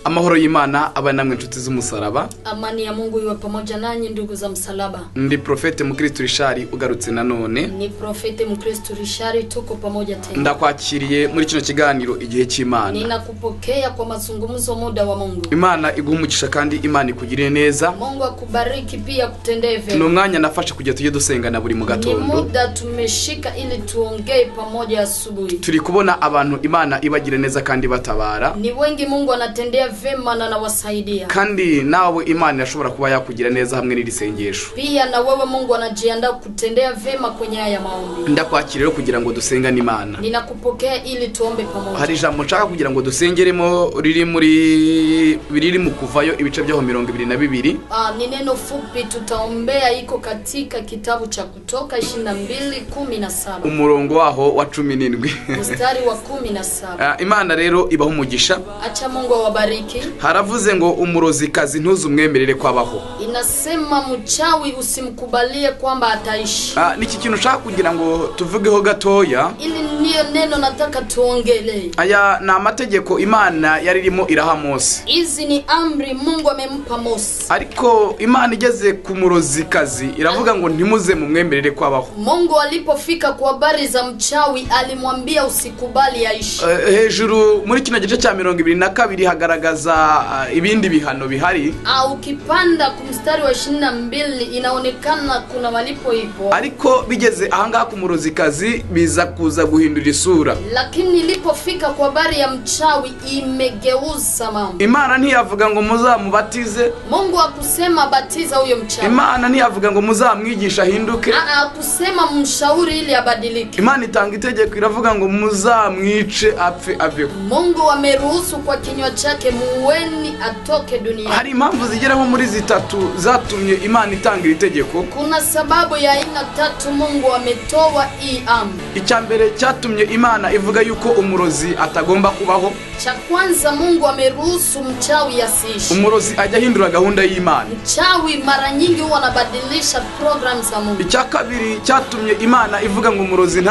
Amahoro y'Imana aba namwe, inshuti z'umusaraba. Amani ya Mungu iwe pamoja nanyi, ndugu za msalaba. Ndi Profete Mukristo Rishari ugarutse nanone. Ni Profete Mkristo Rishari, tuko pamoja tena. Ndakwakiriye muri kino kiganiro Igihe cy'Imana. Ninakupokea kwa mazungumzo Muda wa Mungu. Imana iguha umugisha kandi Imana ikugirire neza. Mungu akubariki, pia akutendee Ni vyema. umwanya nafashe kugira tujye dusengana buri mu Ni gatondo. muda tumeshika ili tuongee pamoja asubuhi. Turi kubona abantu Imana ibagira neza kandi batabara. Ni wengi Mungu anatendea vyema na anawasaidia. Kandi nawe Imana irashobora kuba yakugira neza hamwe n'iri sengesho. Pia na wewe Mungu anajiandaa kutendea vyema kwenye haya maombi. Ndakwakira rero kugira ngo dusengane Imana. Ninakupokea ili tuombe pamoja. Hari ijambo nshaka kugira ngo dusengeremo riri muri riri mu Kuvayo, ibice byaho 22. Ni neno fupi tutaombea, iko katika kitabu cha Kutoka 22:17. Umurongo waho wa 17. Mstari wa 17. Imana rero ibaho umugisha. Acha Mungu awabariki. Haravuze ngo umurozikazi ntuzumwemerere ko abaho. Inasema mchawi usimkubalie kwamba ataishi. Niki kintu nshaka kugira ngo tuvugeho gatoya. Ili ndiyo neno nataka tuongelee. Aya ni amategeko Imana yari irimo iraha Mose. Hizi ni amri Mungu amempa Mose. Ariko Imana igeze ku murozikazi iravuga ngo ntimuze mumwemerere ko abaho. Mungu alipofika kwa habari za mchawi alimwambia usikubali aishi. Hejuru muri kino gice cya 22 hagaragaza ibindi bihano bihari. Ukipanda ku mstari wa 22 inaonekana kuna malipo ipo. Ariko bigeze ahangaha ku murozikazi biza kuza guhindura isura. Lakini ilipofika kwa habari ya mchawi imegeuza mambo. Imana ntiyavuga ngo muzamubatize. Mungu hakusema batiza huyo mchawi. Imana ntiyavuga ngo muzamwigishe ahinduke. Hakusema mshauri ili abadilike. Imana itanga itegeko, iravuga ngo muzamwice, apfe aveho. Mungu ameruhusu kwa kinywa chake, muweni atoke duniani. Hari impamvu zigera nko muri zitatu zatumye Imana itanga iri tegeko. Kuna sababu ya aina tatu Mungu ametoa hii amri. Icya mbere cyatumye Imana ivuga yuko umurozi atagomba kubaho, Cha kwanza, Mungu ameruhusu mchawi asiishi. umurozi ajya ahindura gahunda y'Imana. Mchawi mara nyingi huwa anabadilisha program za Mungu. Icya kabiri cyatumye Imana ivuga ngo umurozi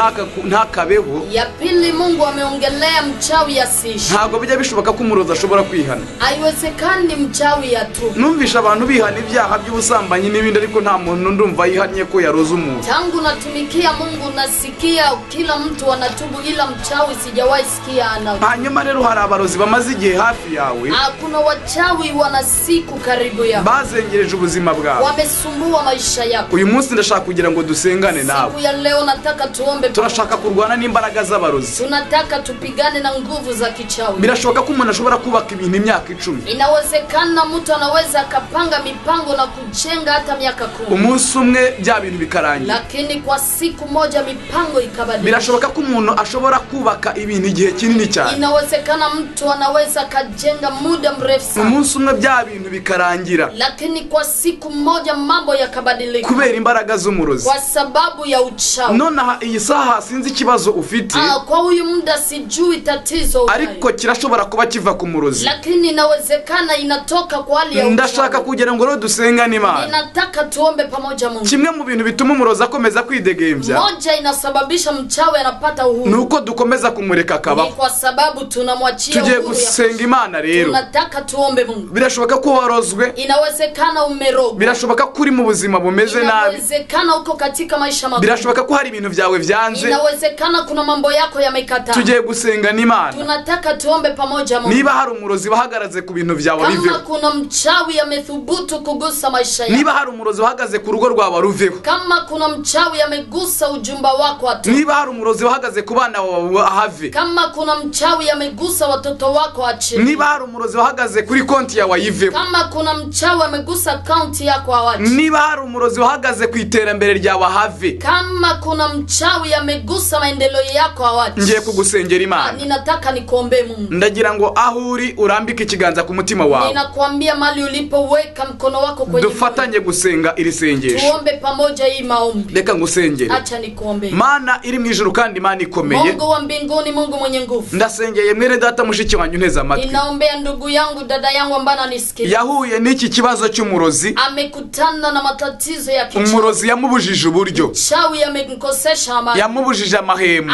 ntakabeho, Ya pili, Mungu ameongelea mchawi asiishi. ntabwo bijya bishoboka ko umurozi ashobora kwihana. Haiwezekani mchawi atubu. Numvisha abantu bihana ibyaha by'ubusambanyi n'ibindi, ariko nta muntu ndumva yihannye ko yaroze umuntu. Tangu natumikia Mungu nasikia kila mtu anatubu, ila mchawi sijawahi sikia ana. Hanyuma rero hari abarozi bamaze igihe hafi yawe, Kuna wachawi wana siku karibu yako, bazengereje ubuzima bwawe. wamesumbua maisha yako. Uyu munsi ndashaka kugira ngo dusengane nawe. Siku ya leo nataka tuombe pamoja. Turashaka kurwana n'imbaraga z'abarozi. Tunataka tupigane na nguvu za kichawi. Birashoboka ko umuntu ashobora kubaka ibintu imyaka 10, Inawezekana mtu anaweza akapanga mipango na kujenga hata miaka 10, umunsi umwe bya bintu bikarangira. lakini kwa siku moja mipango ikabadilika. Birashoboka ko umuntu ashobora kubaka ibintu igihe kinini cyane, Inawezekana mtu anaweza akajenga muda mrefu sana, umunsi umwe bya bintu bikarangira lakini kwa siku moja mambo yakabadilika kubera imbaraga z'umurozi. kwa sababu ya uchawi. Nonaha iyi saha sinzi ikibazo ufite, Kwa huyu muda sijui tatizo unayo, ariko kirashobora kuba kiva ku murozi. lakini inawezekana inatoka kwa hali ya Ndashaka uchawi. kugira ngo rero dusengane Imana. Ninataka tuombe pamoja Mungu. Kimwe mu bintu bituma umurozi akomeza kwidegembya Moja inasababisha mchawi anapata ni uhuru uko dukomeza kumureka ni akabaho. kwa sababu tunamwachia Tugiye uhuru ya gusenga Imana rero. Tunataka tuombe Mungu. Birashoboka ko warozwe, Inawezekana umerogwa, birashoboka ko uri mu buzima bumeze nabi, inawezekana uko katika maisha magumu, birashoboka ko hari ibintu byawe byanze. inawezekana kuna mambo yako yamekataa. Tugiye gusenga n'Imana. Tunataka tuombe pamoja Mungu. Niba hari umurozi wahagaze ku bintu byawe, Kama biveho. kuna mchawi amethubutu kugusa maisha yako, Niba hari umurozi wahagaze ku rugo rwawe, ruveho. kama kuna mchawi amegusa ujumba wako atoke. Niba hari umurozi wahagaze ku bana bawe, ahave. Kama kuna mchawi amegusa watoto wako achilie. Niba hari umurozi wahagaze kuri konti yawe, ayiveho. Kama kuna mchawi amegusa akaunti yako awache. Niba hari umurozi wahagaze ku iterambere ryawe, ahave. Kama kuna mchawi amegusa maendeleo yako awache. Ngiye kugusengera Imana. Ninataka nikuombee Mungu. Ndagira ngo aho uri urambike ikiganza ku mutima wawe, Ninakwambia mali ulipoweka mkono wako kwenye moyo. dufatanye gusenga iri sengesho. Tuombe pamoja hii maombi. Reka ngusengere. Acha nikuombee. Mana iri mu ijuru kandi Imana ikomeye, Mungu wa mbinguni, Mungu mwenye nguvu, ndasengeye mwene data, mushiki wanjye unteze amatwi, ninaombea ndugu yangu, dada yangu ambaye ananisikia, yahuye n'iki kibazo cy'umurozi. amekutana na matatizo ya kichawi. Umurozi yamubujije uburyo, Chawi amemkosesha amani, yamubujije amahemu,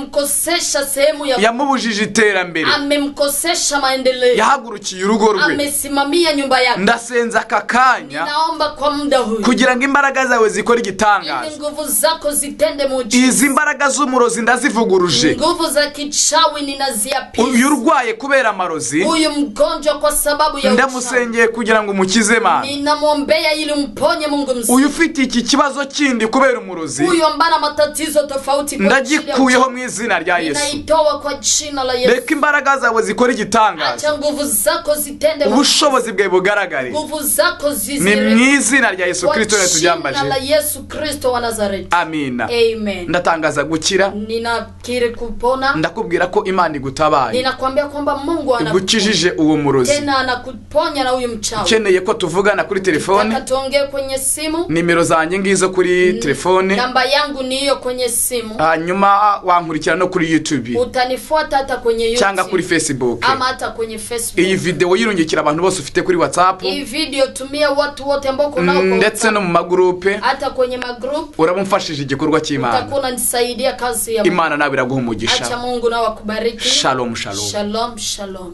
amemkosesha sehemu ya, yamubujije iterambere. Amemkosesha maendeleo. leo Yahagurukiye urugo rwe. Amesimamia nyumba yake. Ndasenza aka kanya Ninaomba kwa muda huyu kugira ngo imbaraga zawe zikore ili igitangaza. Nguvu zako zitende muujiza. Izi mbaraga z'umurozi ndazivuguruje. Nguvu za kichawi ninaziapiza. Uyu urwaye kubera amarozi, Huyu mgonjwa kwa sababu ya uchawi, ndamusengeye kugira ngo umukize Mana. Ninamwombea ili umponye Mungu mzima. Uyu ufite iki kibazo kindi kubera umurozi, Huyu ambaye ana matatizo tofauti kwa ajili ya ndagikuyeho uchawi, mu izina rya Yesu. ninaitoa kwa jina la Yesu. Reka imbaraga zawe zikore igitangaza, Acha nguvu zako zitende muujiza. Ubushobozi bwawe bugaragare. Nguvu zako Ni zizire mu izina rya Yesu kwa Kirisito jina tubyambaje. La Yesu Kristo wa Nazareti. Amina. Amen. Ndatangaza gukira. Ninakiri kupona. Ndakubwira ko Imana igutabaye, Ninakwambia kwamba Mungu anakuponya igukijije uwo murozi. Tena anakuponya na huyu mchawi. Ukeneye ko tuvugana kuri telefone, Nataka tuongee kwenye simu. Nimero zanjye ngizo kuri telefone. Namba yangu ni hiyo kwenye simu. Hanyuma wankurikira no kuri YouTube Utanifuata hata kwenye cyangwa kuri YouTube Facebook. Ama hata kwenye Iyi Facebook. videwo yirungikira abantu bose ufite kuri WhatsApp, Hii video tumia watu wote ambao uko nao kwa ndetse no WhatsApp, mu magurupe, hata kwenye magroup, uraba umfashije igikorwa cy'Imana. utakuwa unanisaidia kazi ya Mungu. Imana nawe iraguha Acha umugisha. Mungu nao akubariki. Shalom, shalom. Shalom, shalom.